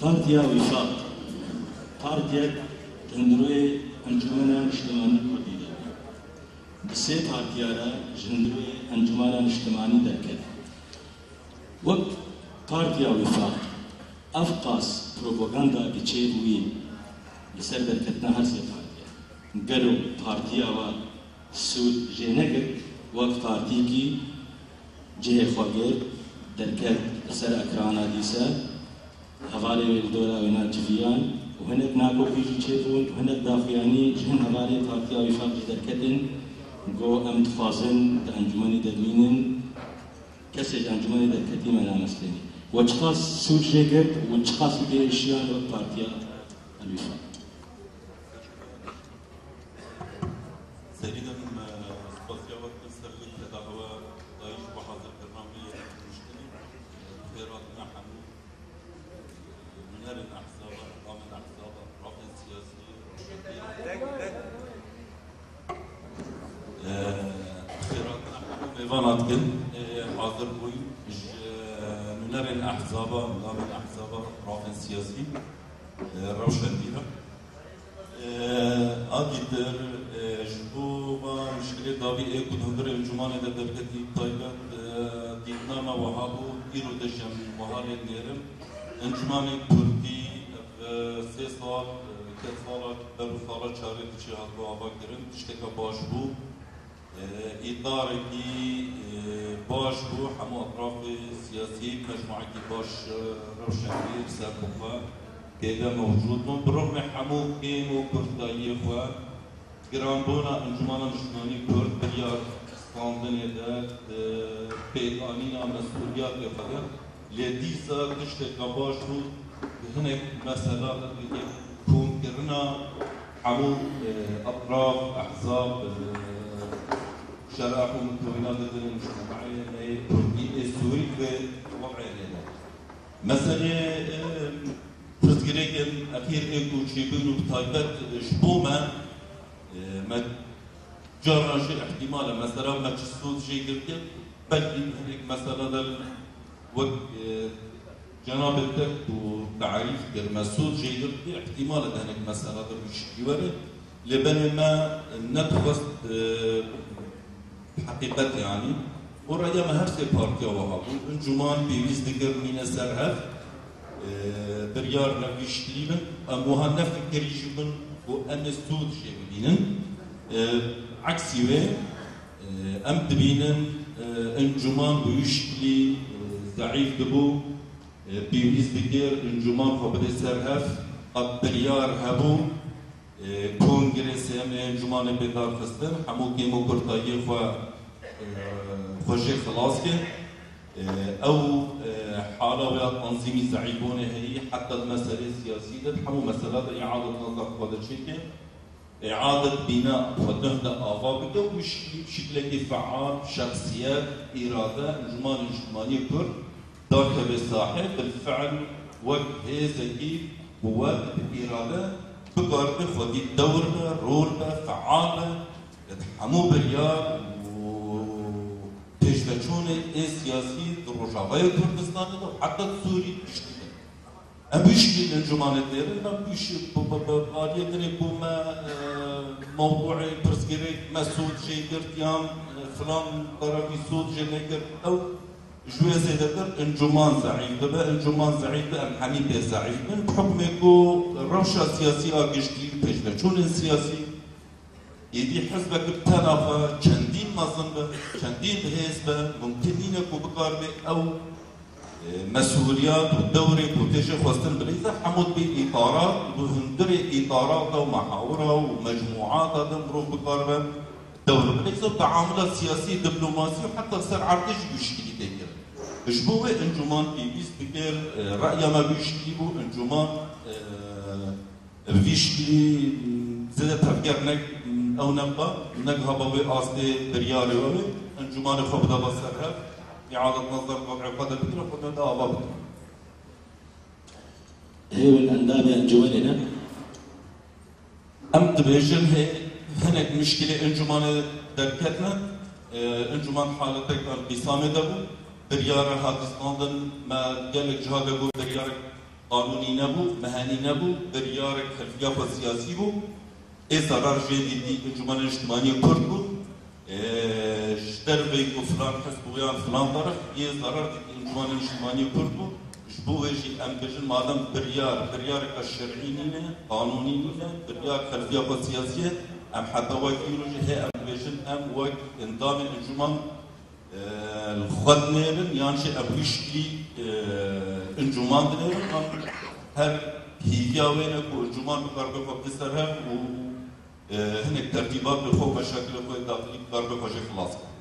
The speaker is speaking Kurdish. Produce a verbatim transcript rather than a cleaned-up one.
Partiya Wîfaq, partiyek di hundirê Encûmena Niştimanî Kurdî de bû. Di sê partiya re ji hundirê Encûmena Niştimanî derket. Wek Partiya Wîfaq, ev qas propaganda ki çêbûyî li ser derketina her sê partiya. Gelo partiya we sûd jê negirt, wek partîkî cihê xwe girt, derket li ser ekrana dîse, hevalê wê li dora wêna civiyan û hinek nakokî jî çêbûn û hinek daxuyanî ji hin hevalê Partiya Wîfaq jî derketin, got, em dixwazin di encûmenê de bimînin, kesê ji encûmenê derketî me namestênî. We çiqas sûd jê girt û çiqas wî tê êşiyan wek Partiya El-Wîfaq? Serî de min, e, spasiya we dikim ser vê kedahiwe dayî ji bo hazirkirina vê rûniştinê. Xêr hatine hemû, e, nûnerên ehzaba, endamên ehzaba, rafên siyasî, rewşenbîr. E, xêr hatine hemû mêvana dikin, e, hazir bûyî ji nûnerên ehzaba, endamên ehzaba, rafên siyasî, e, rewşenbîra. E, a dîtir, e, ji bo va mişkilê dawî ê ku di hundirê encûmanê de derketî taybet, e, dîtina me wiha bû, îro de jî em wiha lê dinêrin. Encûmanê Kurdî, ev, e, sê sal, e, ke sala ber û sala çarê diçe hatibû avakirin, tişteke baş bû. E, îtarekî, e, baş bû, hemû etrafê siyasî, mecmuekî baş, e, rewşenbîr, serbixwe, tê de mewcûd bûn. Bi rixmê hemû kêm û kurtayiyê xwe, giranbûna Encûmana Niştimanî Kurd biryar standinê de, e, pêkanîna mesûliyatê xwe de, lê dîsa tişteke baş bû, hinek mesela kongirina hemû, e, etraf, ehzab, e, şeref û mutewîna didin mujtemeyê me yê Kurdî ê Sûrî vê wez'ê lê de. Meselê, e, pirsgirêkên exîr ê ku çêbûn û bi taybet, e, ji bo me, e, me carna jî ihtimal e, mesela me çi sûd jê girtiye, belkî hinek mesela de wek, e, cenabê te ku tarîf kir, me sûd jê girtiye, ihtimal e de hinek mesela de wî şiklî were. Lê benê me nedixwest, e, heqîqet yanî. Û reya me her sê partiya wiha bû. Encûman pêwîst dikir mîne ser hev, e, biryar ne vî şiklî bin. Em wiha nefikirî jî bin ku em ê sûd jê bibînin. E, eksî wê, e, em dibînin, e, encûman bi wî şiklî, e, zeîf dibû. E, pêwîst dikir encûman xwe bide ser hev, qet biryar hebû. E, kongrê sêyem ê Encûmanê Bêdar xistin, hemû kêm û kurtayiyê xwe, e, xwe jê xilas kir. E, ew, e, hala wê ya tanzîmî zeîfbûnê heyî, heta di meselê siyasî de, di hemû mesela de îadet nazar xwe de çêke. Îadet bîna xwe duh de ava bike û wî şiklî, şiklekî feal, şexsiyet, îrade, Encûmanê Niştimanî Kurd, dakeve sahê, bilfiil wek hêzekî quwet bi îrade bikaribe xwedî dewr be, rol be, feal be, di hemû biryar û pêşveçûnê ê siyasî di Rojavayê Kurdistanê de û heta di Sûrî giştî de. Em wî şiklî encûmanê dêrin, em wî şi-, bi, bi, bi, aliyê dinê ku me, e, mewdûê pirsgirêk me sûd jê girt yan, e, filan tarafî sûd jê negirt, ew ji wê zêdetir encûman zeîf dibe, encûman zeîf be, em hemî pê zeîf bin. Bi hukmê ku rewşa siyasî a giştî, pêşveçûnên siyasî, êdî hizbek bi tena xwe çendîn mezin be, çendîn bi hêz be, mumkin nîne ku bikaribe ew, e, mesûliyat û dewrê ku tê jê xwestin bilîze, hemû dibê îtarat û di hundirê îtarata û mehawira û mecmûata de mirov bikaribe dewr bilîze û teamula siyasî, diplomasî û heta ser erdê jî wî şiklî tê kirin. Ji bo wê encûman pêwîst dikir, e, reya me wî şiklî bû, encûman, e, Bi vî şiklî zêde tevger ne, ew neba, negiha ba wê astê biryarê we wê, encûmanê xwe bida ba ser hev, îadet nazar wez'ê xwe de bikire, xwe de ava bikire. Hêwin endamê encûmenê ne? Em dibêjin hê hinek mişkilê encûmanê derketine, e, encûman haletek enqîsamê de bû, biryare hatî standin, me gelek ciha de got biryarek qanûnî nebû, mehenî nebû, biryarek xelfiya xwe siyasî bû. Ê zarar jê dîtî Encûmena Niştimanî Kurd bû. Ê, ji derveyî ku filan hizb bû yan filan taraf, ê zarar dîtî Encûmena Niştimanî Kurd bû. Ji bo wê jî em bêjin, madem biryar, biryareke şer'î nîne, qanûnî nîne, biryar xelfiya xwe siyasî ye, em heta wekî îro jî hê em dibêjin, em wek endamên encûman, e, li xwe dinêrin, yan jî em wî şiklî, e, encûman dinêrin, her hîviya wê ne ku encûman bikaribe xwe bide ser hev û, e, hinek tertîbat bi xwe û meşakilê xwe daxilî bikaribe xwe jê xilas kir.